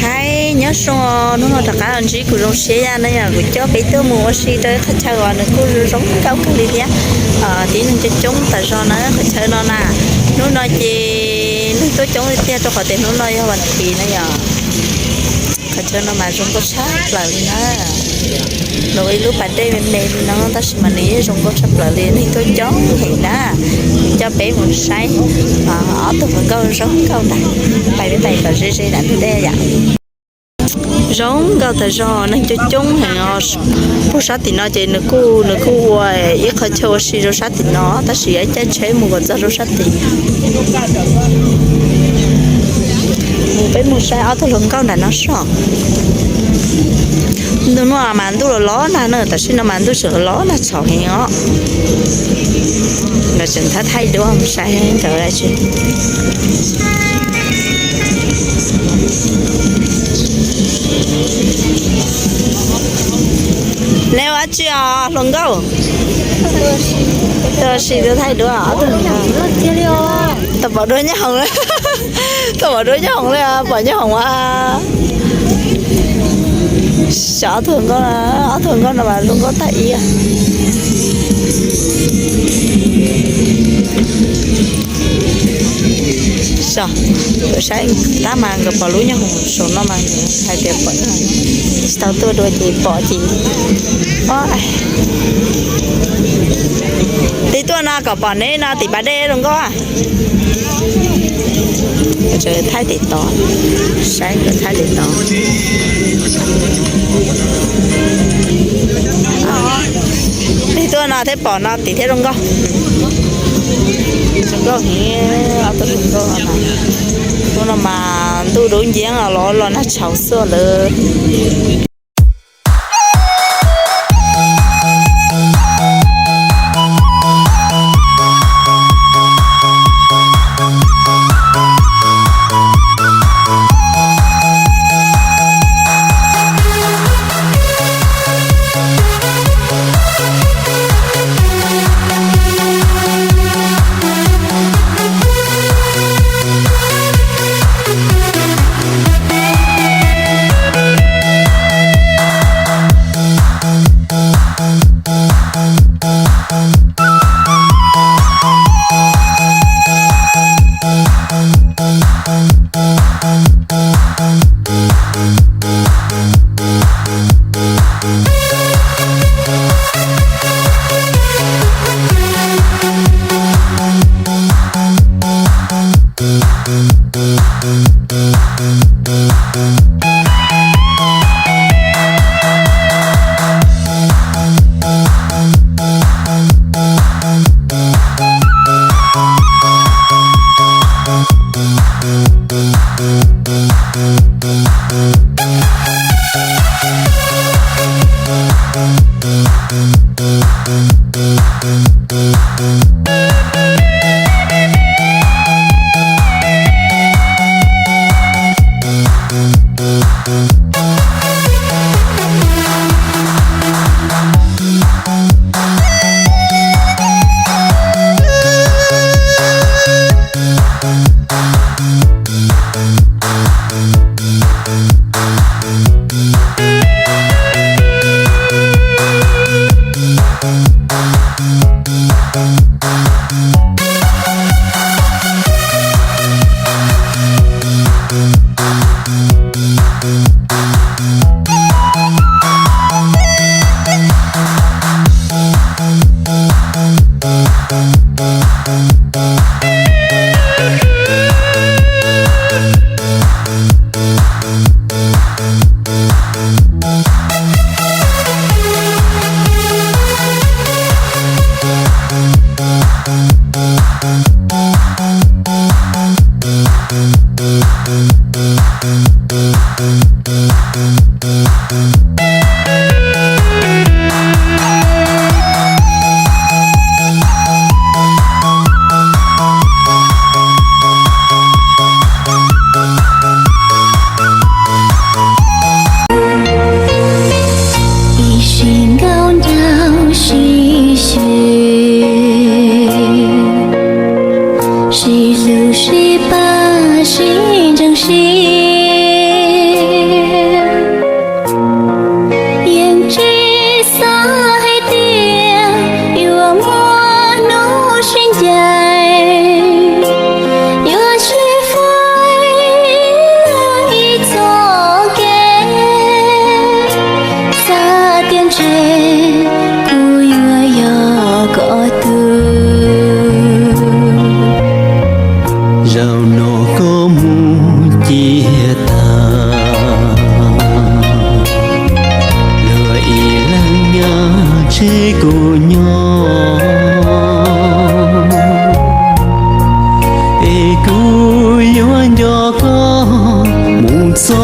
Hais nyob zoo, hnub no rov qab los ntsib kuv zoo siab yam no yog kuv coj peb tuaj mus ua si rau ib qhov chaw uas nws kuj zoo nkauj kawg li thiab. Tib neeg coob coob tas zog na qhov chaw no na. Hnub no ces neeg tuaj coob li tiag rau qhov tias hnub no yog vas thiv no yog. Qhov chaw no mas zoo nkauj tshaj plaws li na. Los ib lub pas dej me me li no tab sis mas nws yeej zoo nkauj tshaj plaws li, neeg tuaj coob heev na. Coj peb mus saib ob tug hluas nkauj zoo nkauj ntag. Pais peb pais kom ze ze nram ntug dej yom. Zoo nkauj tas zog, neeg coob coob heev os. Puag sab tim no ces nws kuj nws kuj ua ib qhov chaw ua si rau sab tim no tab sis yuav caij tsheb mus kom txog rau sab tid. Mus peb mus saib ob tug hluas nkauj nram no soj. Ntu no mas ntuj los los nag na, tam sim no mas ntuj tseem los los nag tshauv heev os. Nkawd tseem thaij thaij duab mus saib nkawd dab tsi. Neb ua dab tsi os hluas nkauj? Tuaj ua si tuaj thaij duab. Tau pom duab nyob hoom li. Tau pom duab nyob hoom li, pom nyob hoom as. Xyov ob tug hluas nkauj, ob tug hluas nkauj no mas zoo nkauj tag ib. Xyov, saib tab mas nkawd pom lub nyob hoom saum no mas hais tias pom, tsis tau tuaj dua ces pom ces. Tig tuaj no kom pom neb no tim pas dej zoo nkauj. Thaij tim tod, saib nkawd thaij tim tod. Tig tuaj no thiab pom no tim thiab zoo nkauj. Zoo nkauj heev, ob tug zoo nkauj no. Hnub no mas ntuj dub nciab los los nag tshauv xwb lawm. Kuv yuav nco koj mus txog